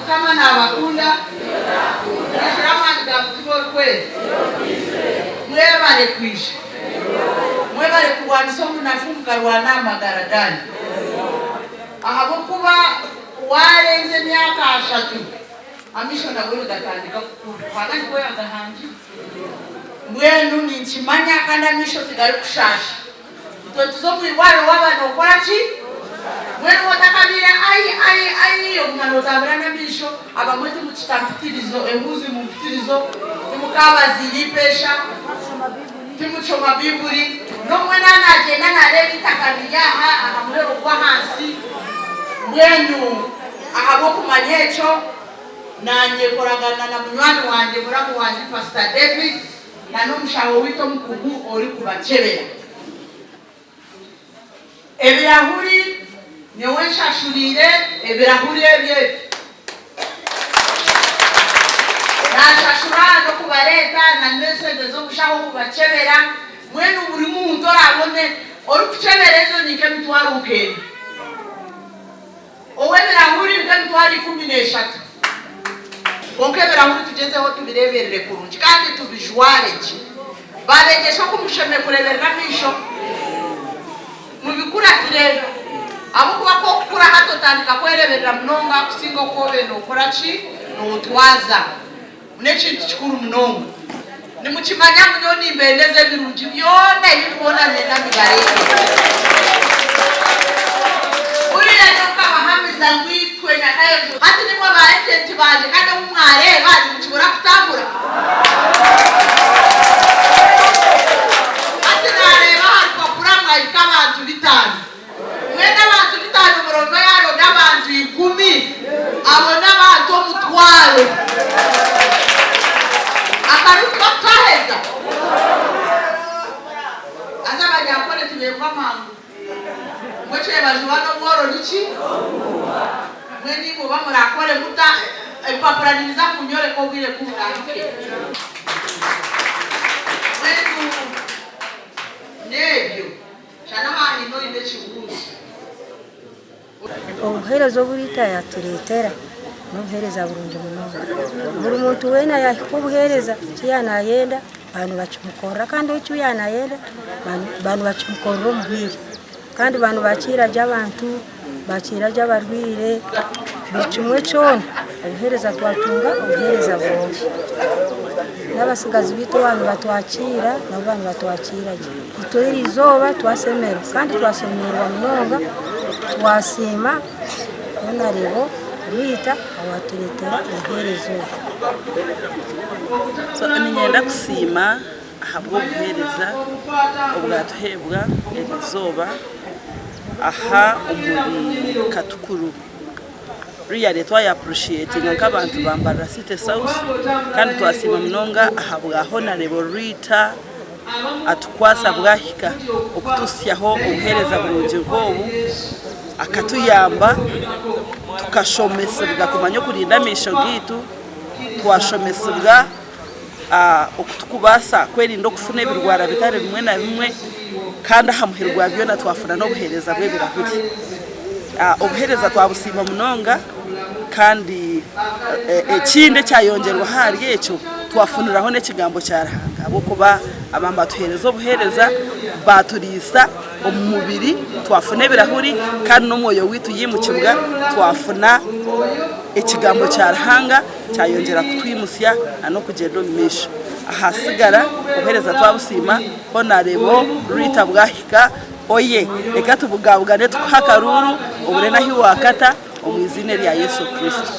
Mukama nabakunda. Mwijure amaani ga Mutima Orikwera. Mwebare kwija. Mwebare kurwanisa obunafu mukarwana aha magara ganyu. Ahabw'okuba warenza emyaka ashatu, amaisho nago nigatandika kukura. Ruhanga nikwo yagahangire. Mbwenu ninkimanya kandi amaisho tigarikushasha. Itwe nituza omu irwariro waaba nookora ki? Mbwenu waaba otakabaire ai ai ai oguma nootambura n'amaisho. Abamwe timukita mpitirizo, ehuuzi mu mpitirizo, timukabaziire ipeesha, timushoma Baiburi. N'omwe naaba naagyenda naareeba eitaka riri aha aha muheru gw'ahansi. Mbwenu ahabw'okumanya ekyo, naanye nkoragana na munywani wangye, muramu wangye Pasita Davis. Na n'omushaho waitu omukugu orikubakyebera. Ebirahuri, nyowe nshashuriire ebirahuri ebyo ebi. Naashashura n'okubareeta na n'esente z'omushaho kubakyebera. Mbwenu buri muntu oraabone orikukyebera ezo ni nk'emitwaro nk'ena. Ow'ebirahuri nk'emitwaro 13. Kwonka ebirahuri tugyezeho tubireeberere kurungi kandi tubijware gye. Babeegyesa oku mushemereire kureeberera amaisho. Mubikuratire ahabw'okuba ku okukura hati otandika kwereeberera munonga kusinga oku obaire nookora ki? Nootwaza. N'ekintu kikuru munonga. Nimukimanya ngu nyowe nimbendeza ebirungi byona ebi ndikuboona niinyenda mbibareetere. Hurira nyowe nkabahamiza ngu itwe Nyakayonjo hati nimwe ba agenti bangye kandi obu mwareeba nimukibura kutambura. Hati naareeba aha rupapura mwahika abantu bitaano. Mbwenu abantu bitaano omurombe yaaronda abantu ikumi, abo n'abantu omutwaro. Akaruuru tibakukaheza? Haza Abanyankore tibeebwa mangu. Mbwe ekyebajuba n'obworo niki? Mbwenu imwe oba murakore muta? Ebipapura nibiza kunyoreka obwire ku burahike. Mbwenu n'ebyo. Shana haine oine ekibuuzo. Obuheereza obu Rita yaatureetera n'obuheereza burungi munonga. Buri muntu weena yaahika obuheereza eki yaaba naayenda baaba nibakimukorera kandi eki yaaba naayenda baaba nibakimukorera omu bwire. Kandi baaba nibakiira gye abantu, bakiira gye abarwaire, buri kimwe kyona obuheereza twatunga obuheereza burungi. N'abatsigazi baitu baaba nibatwakiira nabo baaba nibatwakiira gye. Itwe eri izooba twasemererwa kandi twashemererwa munonga twasiima Honarebo Rita owatureetera obuheereza obu. So niinyenda kusiima ahabw'obuheereza obwatuheebwa eri izooba aha omuri Katukuru. Really twaya appreciatinga nk'abantu ba Mbarara City South kandi twasiima munonga ahabwa Honarebo Rita atukwasa bwahika okutuhitsyaho obuheereza burungi nk'obu akatuyamba tukashomesibwa kumanya okurinda amaisho gaitu, twashomesibwa oku turikubaasa kwerinda okufuna ebirwara bitari bimwe na bimwe kandi aha muheru gwa byona twafuna n'obuheereza bw'ebirahuri. Obuheereza twabusiima munonga kandi ekindi ekyayongyerwaho ahari ekyo twafuniraho n'ekigambo kya Ruhanga ahabw'okuba aba nibatuheereza obuheereza baaturiisa omu mubiri twafuna ebirahuri kandi n'omwoyo waitu yaimukibwa twafuna ekigambo kya Ruhanga. Kyayongyera kutwimutsya n'okugyenda omu maisho. Ahasigara obuheereza twabusiima, Honarebo Rita bwahika oye reka tubugabugane tukuhe akaruuru obure n'ahi waakata omu iziina erya Yesu Kristo.